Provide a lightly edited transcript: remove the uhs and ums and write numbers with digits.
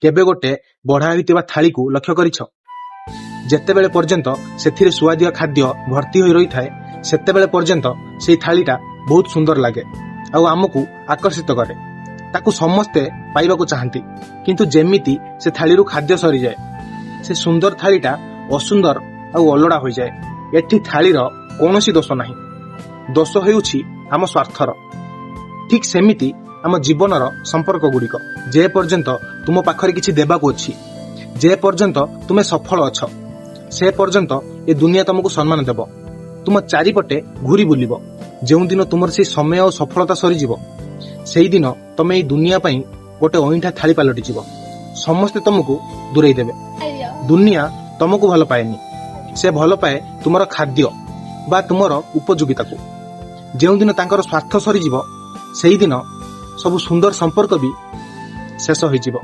କେବେ ଗୋଟେ ବଢ଼ା ହୋଇଥିବା ଥାଳିକୁ ଲକ୍ଷ୍ୟ କରିଛ? ଯେତେବେଳେ ପର୍ଯ୍ୟନ୍ତ ସେଥିରେ ସୁଆଦିଆ ଖାଦ୍ୟ ଭର୍ତ୍ତି ହୋଇ ରହିଥାଏ, ସେତେବେଳେ ପର୍ଯ୍ୟନ୍ତ ସେଇ ଥାଳିଟା ବହୁତ ସୁନ୍ଦର ଲାଗେ ଆଉ ଆମକୁ ଆକର୍ଷିତ କରେ। ତାକୁ ସମସ୍ତେ ପାଇବାକୁ ଚାହାନ୍ତି। କିନ୍ତୁ ଯେମିତି ସେ ଥାଳିରୁ ଖାଦ୍ୟ ସରିଯାଏ, ସେ ସୁନ୍ଦର ଥାଳିଟା ଅସୁନ୍ଦର ଆଉ ଅଲୋଡ଼ା ହୋଇଯାଏ। ଏଠି ଥାଳିର କୌଣସି ଦୋଷ ନାହିଁ, ଦୋଷ ହେଉଛି ଆମ ସ୍ୱାର୍ଥର। ଠିକ୍ ସେମିତି ଆମ ଜୀବନର ସମ୍ପର୍କ ଗୁଡ଼ିକ। ଯେ ପର୍ଯ୍ୟନ୍ତ ତୁମ ପାଖରେ କିଛି ଦେବାକୁ ଅଛି, ଯେ ପର୍ଯ୍ୟନ୍ତ ତୁମେ ସଫଳ ଅଛ, ସେ ପର୍ଯ୍ୟନ୍ତ ଏ ଦୁନିଆ ତମକୁ ସମ୍ମାନ ଦେବ, ତୁମ ଚାରିପଟେ ଘୁରି ବୁଲିବ। ଯେଉଁଦିନ ତୁମର ସେଇ ସମୟ ଆଉ ସଫଳତା ସରିଯିବ, ସେଇଦିନ ତମେ ଏଇ ଦୁନିଆ ପାଇଁ ଗୋଟେ ଅଇଁଠା ଥାଳି ପାଲଟିଯିବ। ସମସ୍ତେ ତମକୁ ଦୂରେଇ ଦେବେ। ଦୁନିଆ ତମକୁ ଭଲ ପାଏନି, ସେ ଭଲ ପାଏ ତୁମର ଖାଦ୍ୟ ବା ତୁମର ଉପଯୋଗିତାକୁ। ଯେଉଁଦିନ ତାଙ୍କର ସ୍ୱାର୍ଥ ସରିଯିବ, ସେଇଦିନ ସବୁ ସୁନ୍ଦର ସମ୍ପର୍କ ବି ଶେଷ ହୋଇଯିବ।